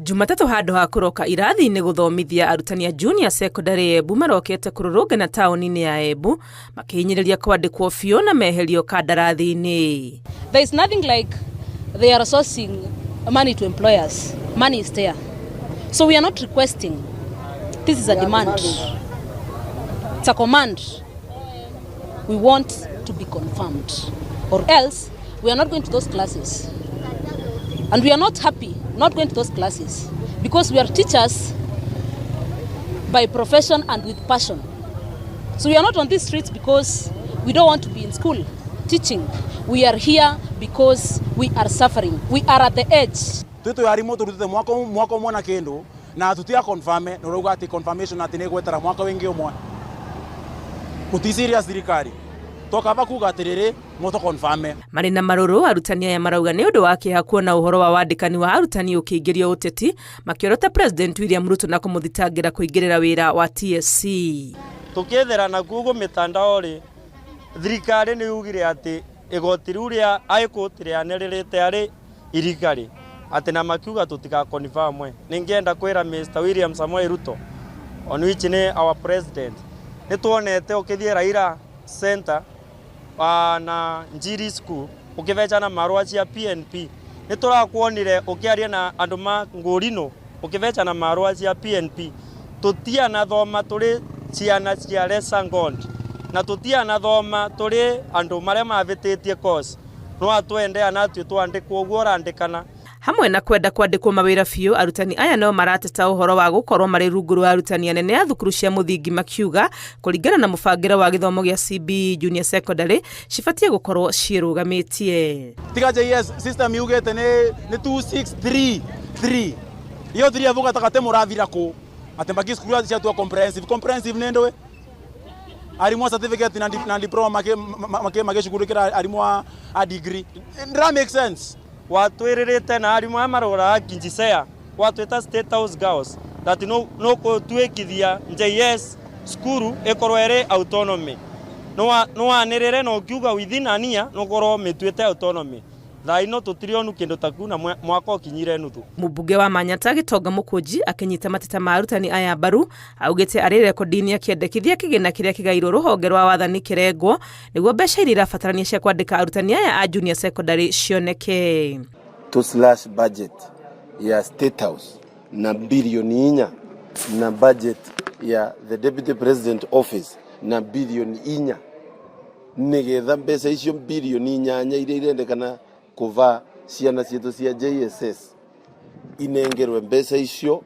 Jumatatũ handũ ha kũroka irathi-inĩ gũthomithia arutani a Junior Secondary Embu marokete kũrũrũngana taũni-inĩ ya Embu makĩhinyĩrĩria kwandĩkwo biũ na meherio kandarathi-inĩ. There is nothing like they are sourcing money to employers. Money is there. So we are not requesting. This is a demand. It's a command. We want to be confirmed. Or else we are not going to those classes. And we are not happy not going to those classes because we are teachers by profession and with passion. So we are not on these streets because we don't want to be in school teaching. We are here because we are suffering. We are at the edge. Twĩ twĩ arimũ tũrutĩte mwaka mwaka ũmwe na kĩndũ na tũtia confirm na ũrauga atĩ confirmation atĩ nĩ gwetera mwaka wĩngĩ ũmwe. Gũti serious thirikari. Tokaba kuga atĩrĩrĩ mũtũ confirm. Marĩ na marũrũ arutani aya marauga nĩ ũndũ wa kĩeha kuona ũhoro wa wandĩkani wa arutani ũkĩingĩrio ũteti makĩorota President William Ruto na kũmũthitangĩra kũingĩrĩra wĩra wa TSC. Tukĩethera nakuo ũguo mĩtandao rĩ, thirikari nĩ yugire atĩ igoti rĩu rĩa High Court rĩanĩrĩrĩte arĩ iriga rĩ, atĩ na makiuga tũtiga confirm. Ningĩenda kwĩra Mr. William Samoei Ruto, on which nĩ our president, nĩ tuonete ũkĩthiĩ Raila Center na Njiri School ũkĩbecana marũa cia PNP, nĩ tũrakuonire ũkĩaria na andũ ma Ngũrinũ ũkĩbecana marũa cia PNP. Tũtianathoma tũrĩ ciana cia Lesangond na tũtianathoma tũrĩ andũ marĩa mavĩtĩtie course, no atwende anatuĩ twandĩkwo ũguo ũrandĩkana. Hamwe na kwenda kwandĩkwo mawĩra biũ, arutani aya no marateta ũhoro wa gũkorwo marĩ rungu rwa arutani anene a thukuru cia mũthingi, makiuga kũringana na mũbangĩre wa gĩthomo gĩa CBE, Junior Secondary cibatiĩ gũkorwo ciĩrũgamĩtie. Tiga JS system yugĩte nĩ 2633 iyo 3 avu gatagatĩ mũrathira kũ atĩ mbaki cukuru ciatua comprehensive. Comprehensive nĩ ndũĩ arimũ a certificate na diploma magĩcugurĩkĩra arimũ a degree, ndĩra make sense. Watwĩrĩrĩte na arimũ aya marũraga Kinjisea, watwĩta State House Girls that no no gũtuĩkithia JS skuru ĩkorwo ĩrĩ autonomy. No wanĩrĩre na ũkiuga within a year nũkorwo mĩtuĩte autonomy. Thaa ino tũtirionu kĩndũ ta kuu na mwaka ũkinyire nuthu. Mũmbunge wa Manyata Gĩtonga Mũkũnji akĩnyita mateta ma arutani aya mbaru augĩte arĩ rekondi-inĩ akĩendekithia kĩgĩna kĩrĩa kĩgairwo rũhonge rwa wathani kĩrengwo nĩguo mbeca iria irabatarania cia kwandĩka arutani aya a junior secondary cioneke. To slash budget ya State House na bilioni 4 na budget ya the Deputy President Office na bilioni 4, nigetha mbeca icio bilioni 8 iria irendekana kuva ciana citũ cia JSS inengerwe mbeca icio,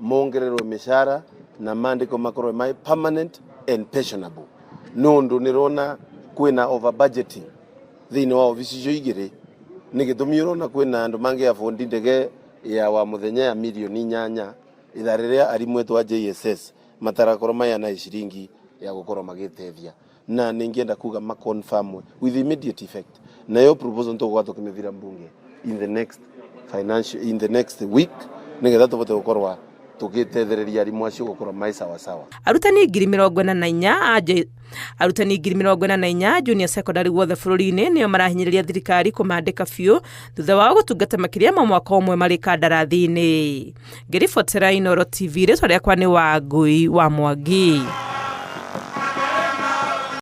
mongererwe mĩcara na mandĩko makorwe mai permanent and pensionable, nundu nĩrona kwĩna over budgeting thĩinĩ wa ofici icio igĩrĩ. Nĩ gĩtũmi ũrona kwĩna andũ mangĩ afford ndege ya wa mũthenya ya milioni 8 ithaa rĩrĩa arimũ etũ a JSS matarakorwo mayana ciringi ya gũkorwo magĩtethia, na ningĩenda kuga ma confirm with immediate effect. Nayo proposal tũgũkorwo tũkĩmĩthira mbunge in the next financial, in the next week, nĩgetha tũbote gũkorwo tũgĩtethereria arimũ acio gũkorwo mai sawa sawa. Arutani 44,000 junior secondary guothe bũrũri-inĩ nĩo marahinyĩrĩria thirikari kũmandĩka biũ thutha wao gũtungata makĩria ma mwaka ũmwe marĩ kandarathi-inĩ. Ngĩribotera Inooro TV, rĩtwa rĩakwa nĩ Wangui wa Mwangi.